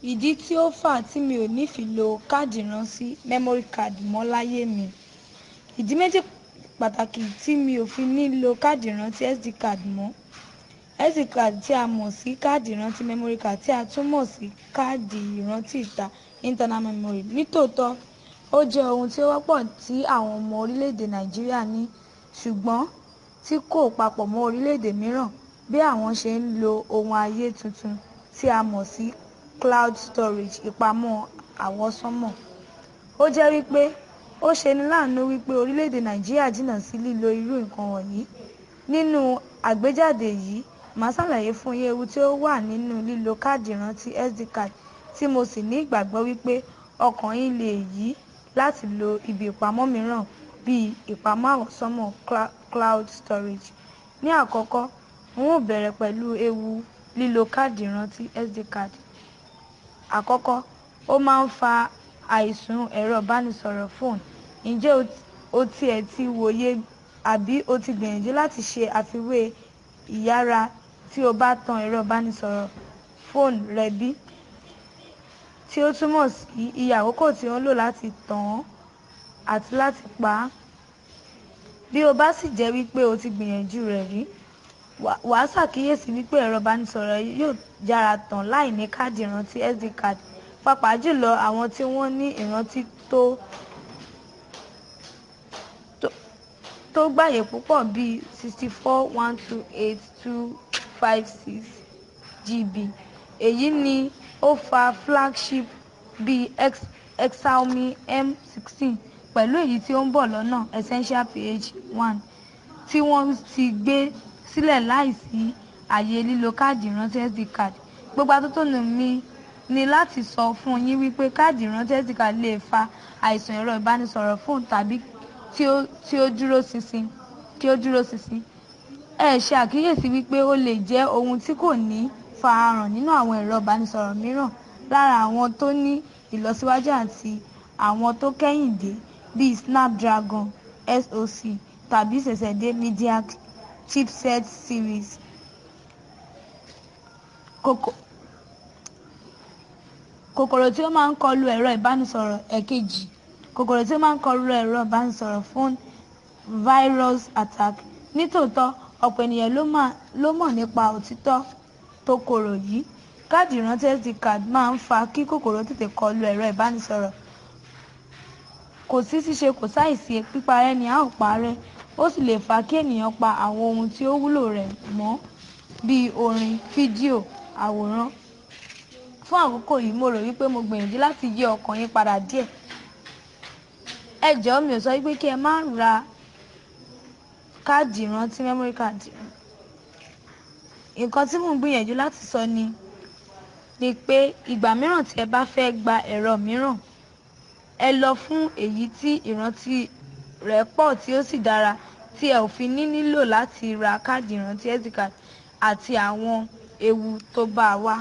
Ìdí tí ó fà tí mi ò ní fi lo káàdì ìrántí memory card mọ́ láyé mi. Ìdí méjì pàtàkì tí mi ò fi ní lo káàdì ìrántí SD card mọ́. SD card tí a mọ̀ sí káàdì ìrántí memory card tí a tún mọ̀ sí káàdì ìrántí ìta internal memory. Nítòótọ́, ó jẹ́ ohun tí ó wọ́pọ̀ tí àwọn ọmọ orílẹ̀-èdè Nàìjíríà ní, ṣùgbọ́n tí kò papọ̀ mọ́ orílẹ̀-èdè mìíràn bí àwọn ṣe ń lo ohun ayé tuntun tí a mọ̀ sí cloud storage, ìpamọ́ àwọsánmà. Ó jẹ́ wípé ó ṣeni láàánú wípé orílẹ̀-èdè Nàìjíríà jìnnà sí lílo irú nǹkan wọ̀nyí. Nínú àgbéjáde yìí, màá ṣàlàyé fún yín ewu tí ó wà nínú lílo káàdì ìrántí SD card, tí mo sì ní ìgbàgbọ́ wípé ọkàn yín lè yí láti lo ibi ìpamọ́ mìíràn bíi ìpamọ́ àwọsánmà, cloud storage. Ní àkọ́kọ́, n ó bẹ̀rẹ̀ pẹ̀lú ewu lílo káàdì ìrántí SD card. Àkọ́kọ́, ó máa ń fa àìsùn ẹ̀rọ ìbánisọ̀rọ̀ phone. Ǹjẹ́ o tiẹ̀ ti wòye àbí o ti gbìyànjú láti ṣe àfiwé ìyára tí o bá tan ẹ̀rọ ìbánisọ̀rọ̀ fóònù rẹ bí? Tí ó túmọ̀ sí iye àkókò tí ó ń lò láti tàn án àti láti pa á. Bí ó bá sì jẹ́ wípé o ti gbìyànjú rẹ̀ rí, wàá ṣàkíyèsí wípé ẹ̀rọ ìbánisọ̀rọ̀ rẹ yóò yára tàn láì ní káàdì ìrántí SD card, pàápàá jùlọ àwọn tí wọ́n ní ìrántí tó gbáyé púpọ̀ bíi 64, 128, 256 GB. Èyí ni ó fa flagship bíi Xiaomi Mi 16 pẹ̀lú èyí tí ó ń bọ̀ lọ́nà Essential P1 tí wọ́n ti gbé sílẹ̀ láì sí àyè lílo káàdì ìrántí SD card. Gbogbo atótónu mi ni láti sọ fún yín wípé káàdì ìrántí SD card lè fa àìsùn ẹ̀rọ ìbánisọ̀rọ̀ fóònù tàbí tí ó dúró ṣinṣin, kí ó dúró ṣinṣin. Ẹ ṣe àkíyèsí wípé ó lè jẹ́ ohun tí kò ní farahàn nínú àwọn ẹ̀rọ ìbánisọ̀rọ̀ mìíràn lára àwọn tó ní ìlọsíwájú àti àwọn tó kẹ́yìn dé bíi Snapdragon SoC tàbí ṣẹ̀ṣẹ̀dé MediaTek chipset series. Kòkòrò tí ó máa ń kọlu ẹ̀rọ ìbánisọ̀rọ̀. Ẹ̀kejì, kòkòrò tí ó máa ń kọlu ẹ̀rọ ìbánisọ̀rọ̀, phone virus attack. Nítòótọ́, ọ̀pọ̀ ènìyàn ló mọ̀ nípa òtítọ́ tó korò yìí. Káàdì ìrántí SD card máa ń fa kí kòkòrò tètè kọlu ẹ̀rọ ìbánisọ̀rọ̀. Kò sí ṣíṣe kò sáìsí, píparẹ́ ni a ó parẹ́, ó sì lè fa kí ènìyàn pa àwọn ohun tí ó wúlò rẹ̀ mọ́ bíi orin, fídíò, àwòrán. Fún àkókò yìí, mo rò wípé mo gbìyànjú láti yí ọkàn yín padà díẹ̀. Ẹ jọ̀ọ́, mi ò sọ wípé kí ẹ má ra káàdì ìrántí memory card. Nǹkan tí mò ń gbìyànjú láti sọ ni pé ìgbà mìíràn tí ẹ bá fẹ́ gba ẹ̀rọ mìíràn, ẹ lọ fún èyí tí ìrántí rẹ̀ pọ̀ tí ó sì dára tí ẹ ò fi ní nílò láti ra káàdì ìrántí SD card àti àwọn ewu tó bá a wá.